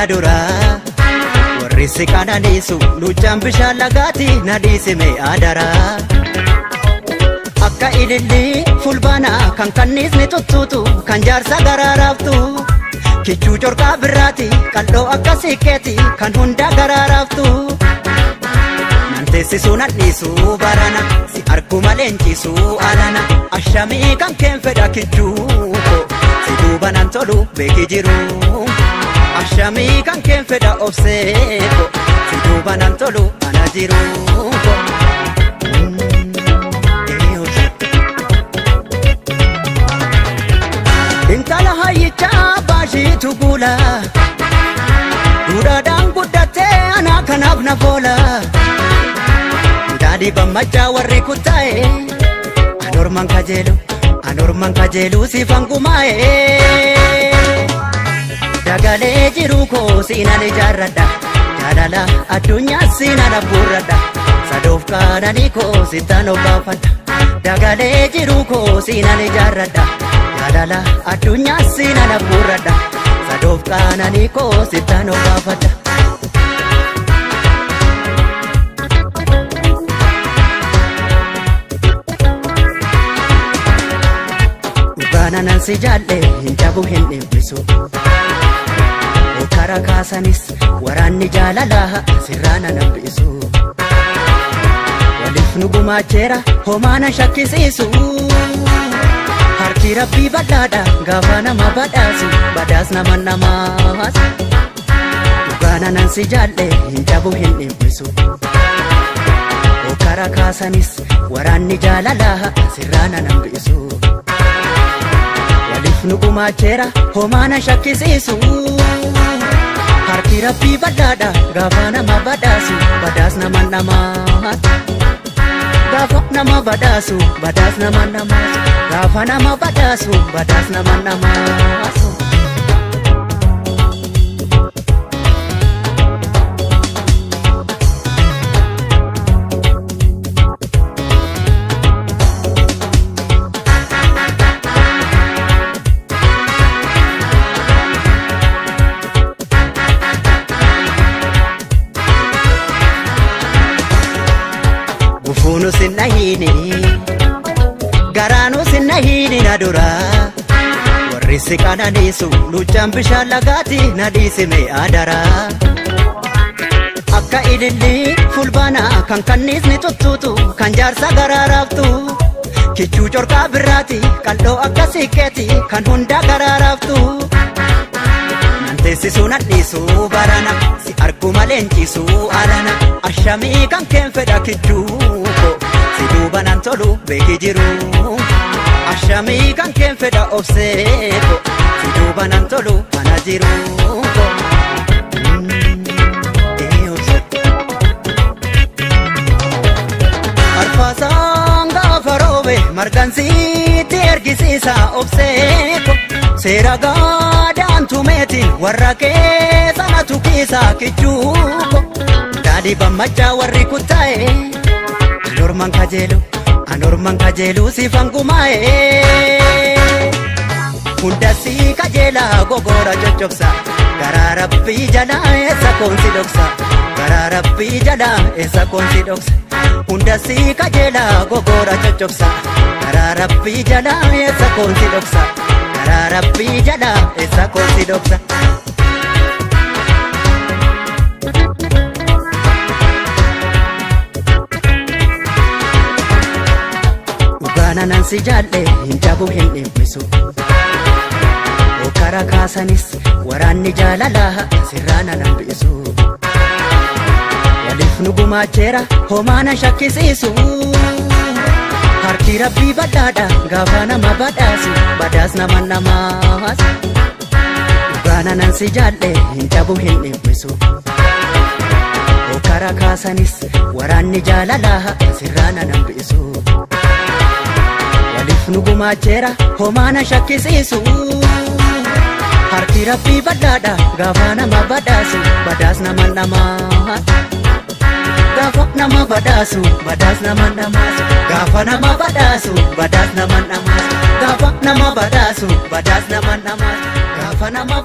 na dura. Warri si qananiisu luccaan bishaan lagaati na dhiisime adara. Akka ililli fulbaana kan kanniisni tuttuutu kan jaarsa garaaraaftu. Kichuu corqaa birraati qal'oo akka siqqeeti kan hunda garaaraaftu. Nan teessisuu nan dhiisuu barana si argu malee hin alana. Ashamii kan keen fedha kichuu ko si duuba nan tolu beeki jiru. Ashamii kan keen fedha obsee ko si duuba nan tolu ana jiru ko. Intala hayyichaa baashiitu guula. Duudhaadhaan guddattee anaa kanaaf na foola. Daadhii bammachaa warri kuttaa'e anorman kajeelu anorman kajeelu siifan gumaa'e. Dagalee jiru koo siinan ijaarradha jaalala addunyaa siinan abbuurradha sadoof kaananii koo sittan obbaafadha. Dagalee jiru koo siinan ijaarradha jaalala addunyaa siinan abbuurradha sadoof kaananii koo sittan obbaafadha. Dhugaana nan si jaalle hin cabu hin dhimmisu. Kara kaasanis waraanni jaalalaa sirraa nan hambisu. Waliif nu gumaacheera homaa na shakkisiisu. Harki rabbii badhaadha gaafa nama badhaasu badhaas nama namaas. Dhugaana nan si jaalle hin cabu hin dhimmisu. Kara kaasanis waraanni jaalalaa sirraa nan hambisu. Waliif nu gumaacheera homaa na shakkisiisu. Harki rabbii badhaadha gaafa nama badhaasu badhaas nama namaas. Gaafa nama badhaasu badhaas nama namaas. Gaafa nama badhaasu badhaas nama namaas. Gufuunu sinna hiini garaanu sinna hiini na dura. Warri si qananiisu luccaan bishaan lagaati na dhiisime adara. Akka ililli fulbaana kan kanniisni tuttuutu kan jaarsa garaaraaftu. Kichuu corqaa birraati qal'oo akka siqqeeti kan hunda garaaraaftu. Nan teessisuu nan dhiisuu barana si argu malee hin alana. Ashamii kan keen fedha kichuu ko si duuba nan tolu beeki jiru. Ashamii kan keen fedha obsee ko si duuba nan tolu ana jiru ko. Arfaasaan gaafa roobe margansiitti ergisiisa obsee ko seera gaadaan tumeetiin warra keessa na tukiisa kichuu ko. Daadhii bammachaa warri kuttaa'e anorman kajeelu anorman kajeelu siifan gumaa'e. Hunda si kajeela gogoora coccobsa garaa rabbii jalaa eessa koonsi dhoksa garaa rabbii jalaa eessa koonsi dhoksa. Hunda si kajeela gogoora coccobsa garaa rabbii jalaa eessa koonsi dhoksa garaa rabbii jalaa eessa koonsi dhoksa. Dhugaana nan si jaalle hin cabu hin dhimmisu. Kara kaasanis waraanni jaalalaa sirraa nan hambisu. Waliif nu gumaacheera homaa na shakkisiisu. Harki rabbii badhaadha gaafa nama badhaasu badhaas nama namaas. Dhugaana nan si jaalle hin cabu hin dhimmisu. Kara kaasanis waraanni jaalalaa sirraa nan hambisu. Waliif nu gumaacheera homaa na shakkisiisu. Harki rabbii badhaadha gaafa nama badhaasu badhaas nama namaas. Gaafa nama badhaasu badhaas nama namaas. Gaafa nama badhaasu badhaas nama namaas. Gaafa nama badhaasu badhaas nama namaas. Gaafa nama